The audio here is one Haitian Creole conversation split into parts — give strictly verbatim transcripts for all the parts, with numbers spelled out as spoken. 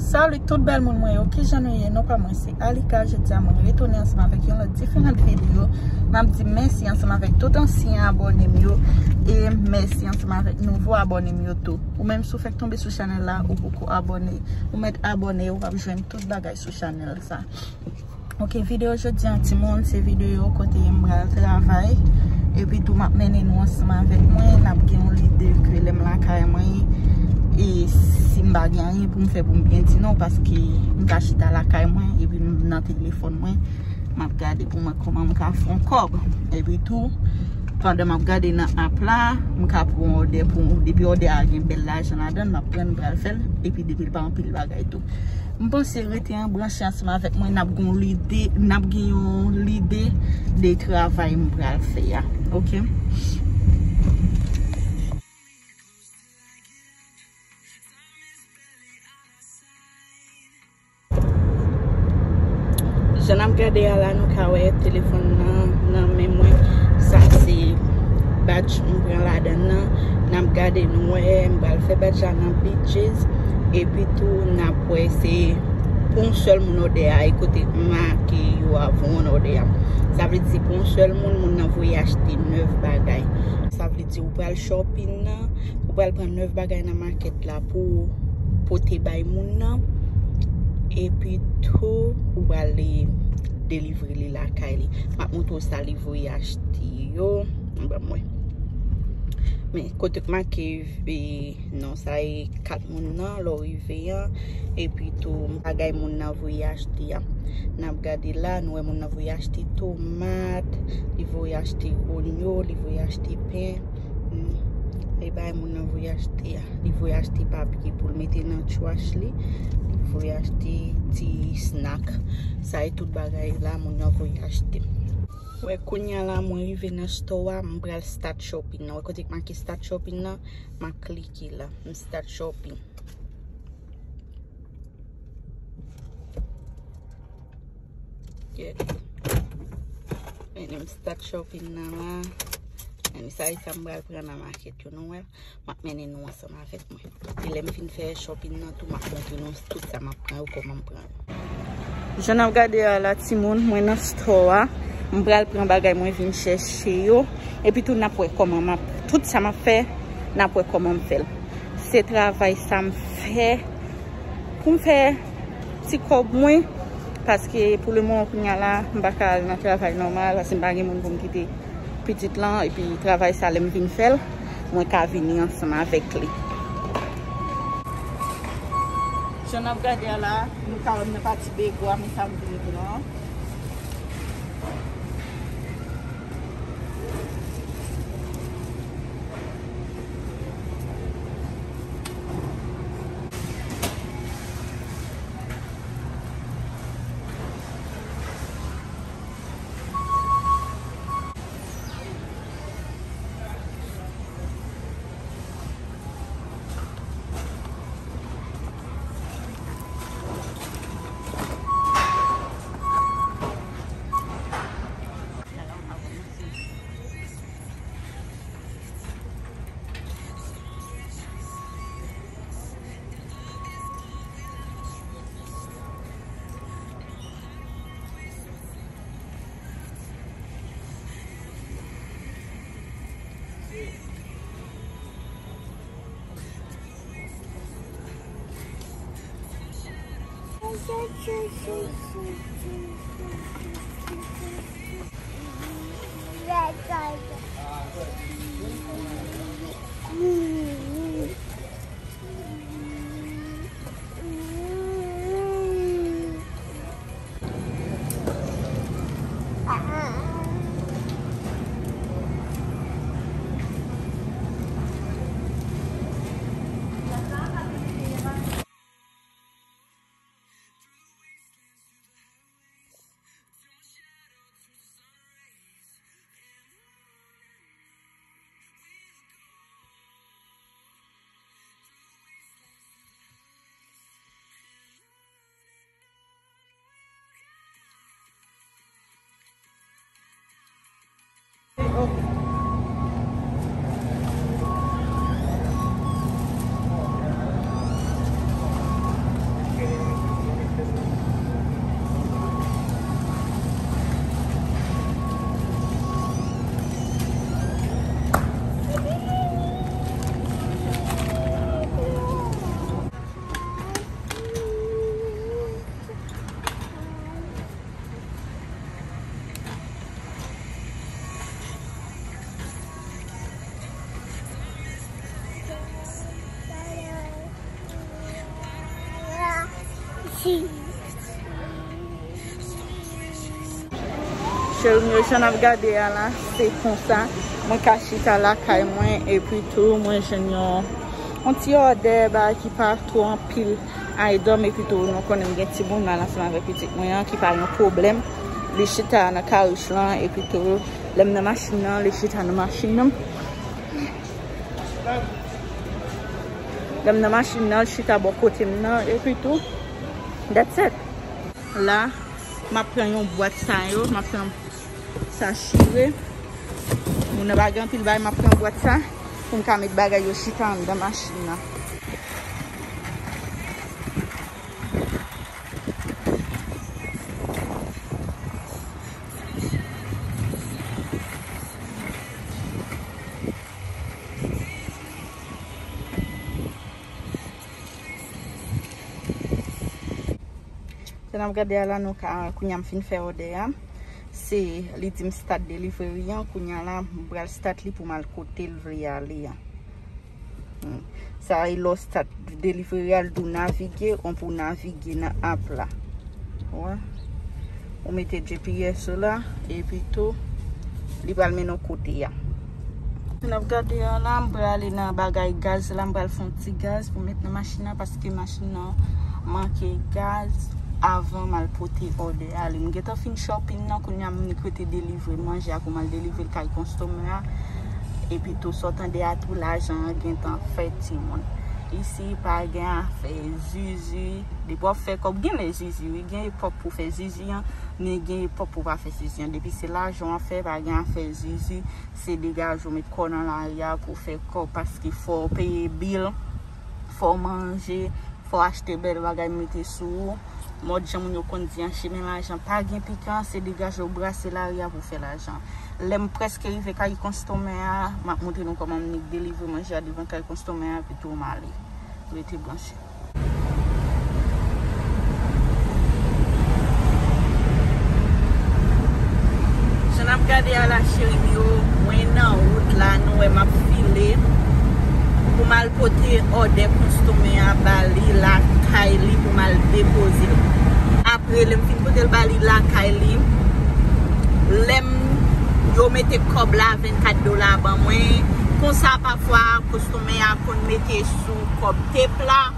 Salut tout bèl moun mwen yo, kijan nou ye? Non pa mwen se Alika, jodi a mwen retounen ansanm avèk yon lòt diferan videyo. M ap di mèsi ansanm avèk tout ansyen abòne m yo, e mèsi ansanm avèk nouvo abòne m yo tou. Ou menm si w fèk tonbe sou chanèl la, ou poko abòne, ou mèt abòne, ou ap jwenn tout bagay sou chanèl sa. Ok, videyo jodi a timoun, se videyo kote m pral travay. Epi tou m ap mennen nou ansanm avèk mwen, n ap gen yon lide ke lè m lakay mwen, e si m pa gen anyen pou m fè pou m byen di nou, paske m ka chita lakay mwen, epi m nan telefòn mwen, m ap gade pou mwen kòman m ka fè yon kòb. Epi tou, pandan m ap gade nan app la, m ka pran òdè pou, depi òdè a gen bèl lajan ladan l, m ap pran l, m pral fè l, epi depi l pa anpil bagay tou. M panse rete an branche ansanm avèk mwen, n ap gen yon lide, n ap gen yon lide de travay m pral fè a. Ok? Jan n ap gade a la, nou ka wè telefòn nan nan men mwen. Sa se badge m pran ladan nan. N ap gade, nou wè m pral fè badge la nan B J's. Epi tou n ap wè se pou yon sèl moun òdè a, e kote make yo a pou yon òdè a. Sa vle di se pou yon sèl moun, moun nan voye achte nèf bagay. Sa vle di ou pral shopping nan, ou pral pran nèf bagay nan makèt la pou pote bay moun nan. Epi tou, ou pral delivre li lakay li. M ap montre w sa li voye achte yo. Ban mwen. Men, kote k make, e, non, sa e kat moun nan, lè w rive an. Epi tou, bagay moun nan voye achte a. N ap gade la, nou wè moun nan voye achte tomat, li voye achte onyon, li voye achte pen. Hmm. E bagay moun nan voye achte a. Li voye achte papye pou l mete nan trash li. Li voye achte ti snack. Sa e tout bagay la moun nan voye achte. Wè, kounye a la, mwen rive nan store a, m pral start shopping nan. Wè kote k make start shopping nan, m ap klike la. M start shopping. Kèt. Men, m start shopping nan la. Men, sa e sa m pral pran nan makèt yo, nou wè. M ap mennen nou ansanm avèk mwen. E lè m fin fè shopping nan tou, m ap montre nou tout sa m ap pran yo, kòman m pran yo. Jan n ap gade a la, timoun, mwen nan store a. M pral pran bagay mwen vin chèche yo. Epi tou, n ap wè kòman m ap, tout sa m ap fè, n ap wè kòman m fè l. Se travay sa m fè pou m fè ti kòb mwen. Paske pou le moman kounye a la, m pa ka al nan travay nòmal, paske m pa gen moun pou m kite pitit lan, epi travay sa lè m vin fè l, mwen ka vini ansanm avèk li. Jan n ap gade a la, nou ka wè m nan pati bego a, men sa m vin pran. Cheri m yo, jan n ap gade a la, se konsa. Mwen ka chita lakay mwen, epi tou, mwen jwenn yon, yon ti òdè, bagay ki pa twò anpil. Ay, dòmi pito, nou konnen m gen timoun la ansanm avèk pitit mwen an, ki pa yon pwoblèm. Li chita nan karich lan, epi tou, lè m nan machin nan, li chita nan machin nan. Lè m nan machin nan, li chita bò kote m nan, epi tou, that's it. La, m ap pran yon bwat sa yo, m ap pran sa chire. Moun nan pa gen anpil bagay, m ap pran bwat sa pou m ka met bagay yo chita anndan machin nan. Sa n ap gade a la, nou ka, kounye a m fin fè òdè a. Se, li di m start delivery an, kounye a la, m pral start li pou m al kote l vle ale an. Hmm. Sa e lè w start delivery a, l di w navige, on pou navige nan app la. Wè. Ou mete G P S ou la, epi tou, li pral mennen w kote a. N ap gade an la, m prale nan bagay gaz la, m pral fè yon ti gaz pou met nan machin nan, paske machin nan manke gaz avan m al pote òdè a. Li, m gentan fin shopping nan, kounye a m nik rete delivre manje a pou m al delivre l kay konstomè a. Epi tou, sa w tande a tou, lajan an gentan fèt, timoun. Isi, pa gen afè zizi. Depi w ap fè kòb, gen lè zizi, wi. Gen epòk pou fè zizi an, men gen epòk pou pa fè zizi an. Depi se lajan w ap fè, pa gen afè zizi. Se degaje w met kò w nan lari a pou w fè kòb, paske fò w peye bil, fò w manje, fò w achte bèl bagay mete sou ou. Mòd jan moun yo konn di an, chemen lajan pa gen pikan, se degaje w brase lari a pou w fè lajan. Lè m prèske rive kay konstomè a, m ap montre nou kòman m nik delivre manje a devan kay konstomè a, epi tou m ale. Rete branche. Jan n ap gade a la, cheri m yo, mwen nan wout la, nou wè m ap file pou m al pote òdè konstomè a ba li lakay li pou m al depoze l. Apre, lè m fin pote l ba li lakay li, lè m, yo mete kòb la, vennkat dola ban mwen. Konsa, pafwa, konstomè a konn mete sou kòb tep la.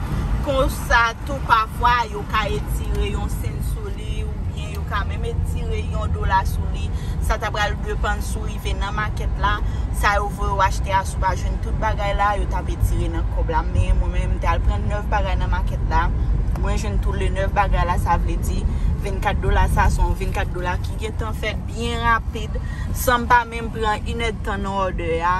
Konsa tou, pafwa, yo ka etire yon senn sou li, oubyen yo ka menm etire yon dola sou li. Sa ta pral depann si w rive nan makèt la. Sa yo voye w achte a, si w pa jwenn tout bagay la, yo t ap etire nan kòb la. Men mwen menm, m te al pran nèf bagay nan makèt la. Mwen jwenn tout le nèf bagay la, sa vle di vennkat dola sa, se yon vennkat dola ki gentan fèt byen rapid, san m pa menm pran inèdtan nan òdè a.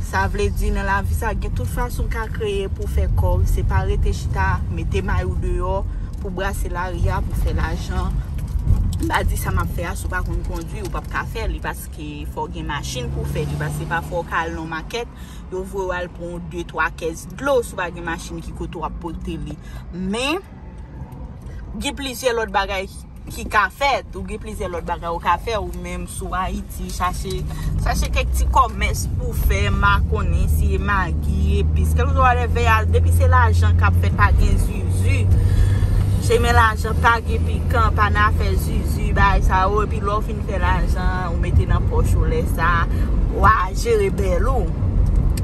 Sa vle di, nan lavi sa, gen tout fason w ka kreye pou w fè kòb. Se pa rete chita, mete may ou deyò pou brase lari a, pou fè lajan. M pa di sa m ap fè a, si w pa konn kondwi, ou p ap ka fè li, paske fò w gen machin pou w fè li, paske pafwa w ka al nan makèt, yo voye w al pran yon de, twa kès dlo, si w pa gen machin ki kote w ap pote li. Men, gen plizyè lòt bagay ki ka fèt, ou gen plizyè lòt bagay ou ka fè, ou menm si w Ayiti, chache, chache kèk ti kòmès pou w fè, makonnen, si e magi, epis, kèlkeswa whatever, depi se lajan k ap fèt, pa gen zuzu. Chemen lajan pa gen pikan, pa nan afè zuzu, bagay sa yo, epi lè w fin fè lajan, ou mete nan pòch ou lè sa, w a jere bèl ou.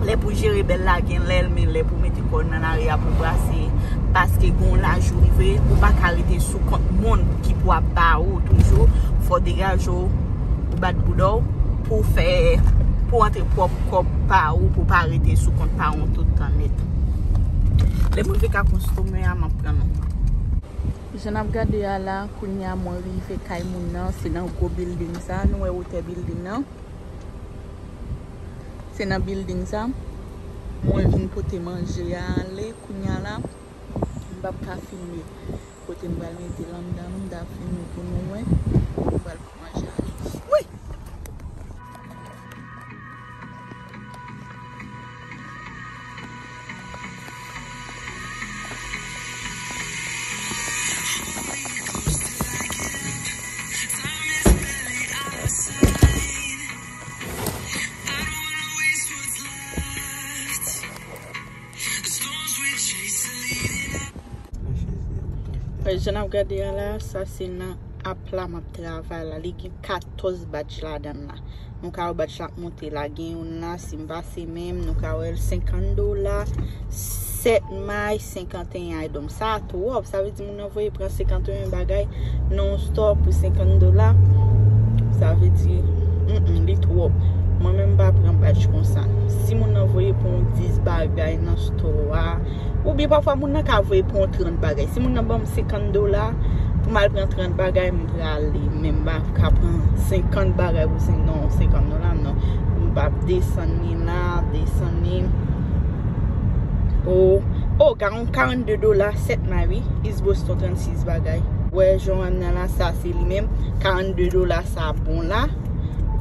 Lè pou jere bèl la gen lè l, men lè pou mete kò w nan lari a pou brase, paske gen yon laj ou rive, ou pa ka rete sou kont moun ki pou ap ba ou toujou. Fò w degaje w, ou bat bouda w pou w fè, pou w antre pwòp kòb pa ou, pou w pa rete sou kont pa ou tout tan nèt. Lè m rive ka konstomè a, m ap pran non. Jan n ap gade a la, kounye a mwen rive kay moun nan, se nan gwo bilding sa, nou wè wotè bilding nan. Se nan bilding sa, mwen vin pote manje a ale, kounye a la, m p ap ka filme. Kote m pral mete l anndan, m ta filme pou nou wè. M pral pran manje a ale. Wi! Jan n ap gade a la, sa se nan app la m ap travay la. Li gen katòz badge ladan l la. Nou ka wè badge la ap monte la. Gen youn la, si m pase menm, nou ka wè l senkant dola, sèt may, senkanteyen item. Sa twòp. Sa vle di moun nan voye pran senkanteyen bagay nan yon store pou senkant dola. Sa vle di, mm, mm, li twòp. Mwen menm m pa pran badge konsa. Si moun nan voye pou yon dis bagay nan store a, oubyen pafwa moun nan ka voye pou yon trant bagay. Si moun nan ban m senkant dola, pou m al pran trant bagay, m prale. Men m pa ka pran senkant bagay pou sen-, non, senkant dola, non. M p ap desann li la, desann li. O, o, ka-, karannde dola, sèt may, wi. East Boston, trannsis bagay. Wè, jan w wè m nan la, sa se li menm. Karannde dola, sa bon la.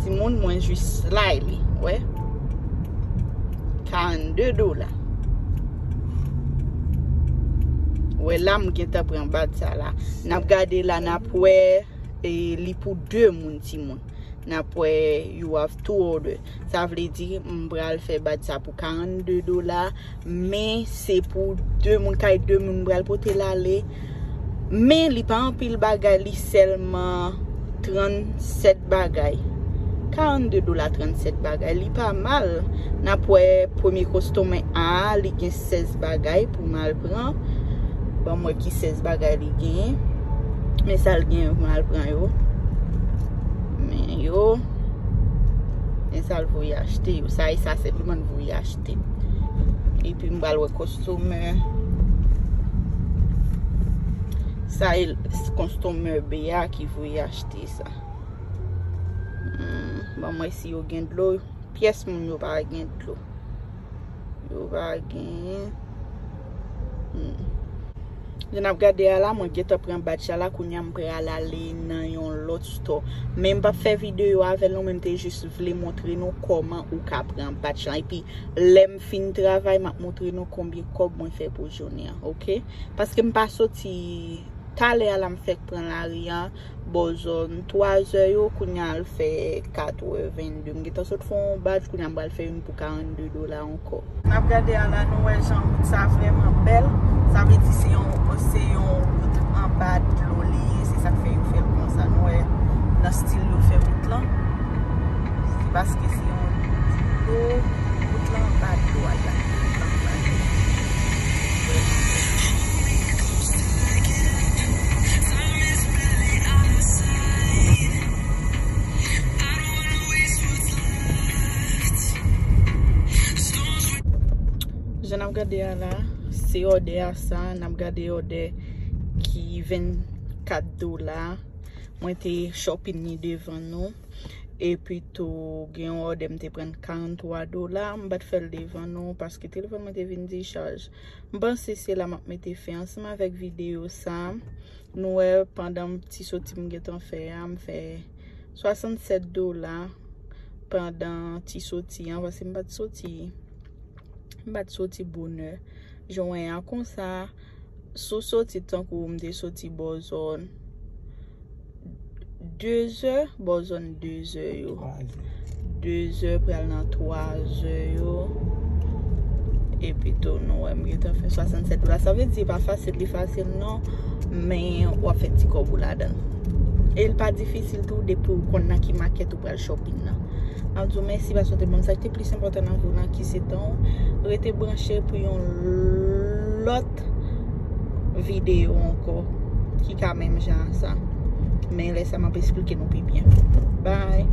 Timoun, mwen jis slay li, wè. Karannde dola. Wè la, m gentan pran badge sa la. N ap gade la, n ap wè, e, li pou de moun, timoun. N ap wè, you have two order. Sa vle di, m pral fè badge sa pou karannde dola, men se pou de moun, kay de moun, m pral pote l ale. Men li pa anpil bagay, li sèlman trannsèt bagay. Karannde dola, trannsèt bagay, li pa mal. N ap wè premye customer a, li gen sèz bagay pou m al pran. Ban m wè ki sèz bagay li genyen. Men sa l genyen pou m al pran yo. Men yo. Men sa l voye achte yo. Sa e sa senpleman l voye achte. Epi m pral wè customer. Sa e customer B a ki voye achte sa. Hmm, ban m wè si yo gen dlo. Pyès moun yo pa gen dlo. Yo pa gen. Hmm. Jan n ap gade a la, mwen gentan pran badge la, kounye a m pral ale nan yon lòt store. Men m p ap fè videyo avè l non, men m te jis vle montre nou kòman ou ka pran badge la. Epi, lè m fin travay, m ap montre nou konbyen kòb mwen fè pou jounen an, oke? Paske m pa soti, talè a la m fèk pran lari a, bò zòn twa zè yo, kounye a l fè katrevennde. M gentan sot fè yon badge, kounye a m pral fè youn pou karannde dola ankò. N ap gade a la, nou wè jan wout sa vrèman bèl. Sa vle di se yon, se yon wout anba dlo li ye, se sa k fè yo fè l konsa. Nou wè nan stil yo fè wout lan. Se paske se yon wout dlo, wout lan anba dlo a y ap fè l anba dlo. Jan n ap gade a la, se òdè a sa, n ap gade òdè ki vennkat dola. Mwen te shopping li devan nou. Epi tou, gen yon òdè m te pran karannntwa dola. M pa t fè l devan nou paske telefòn mwen te vin dichaj. M panse se la m ap mete fen ansanm avèk videyo sa. Nou wè, pandan ti soti m gentan fè a, m fè swasannsèt dola pandan ti soti an, paske m pa t soti, m pa t soti bonè. Jan w wè a konsa, si w soti tankou m te soti bò zòn de zè, bò zòn de zè yo. Twa zè. De zè pral nan twa zè yo. Epi tou, nou wè m gentan fè swasannsèt dola. Sa vle di, e pa fasil, li fasil non. Men w ap fè ti kòb ou ladan l. E l pa difisil tou, depi w konn nan ki makèt ou pral shopping nan. M ap di w mèsi paske w te ban m sa ki te plis enpòtan nan vi w lan, ki se tan w. Rete branche pou yon lòt videyo ankò ki ka menm jan sa. Men lè sa m ap esplike nou pi byen. Bye.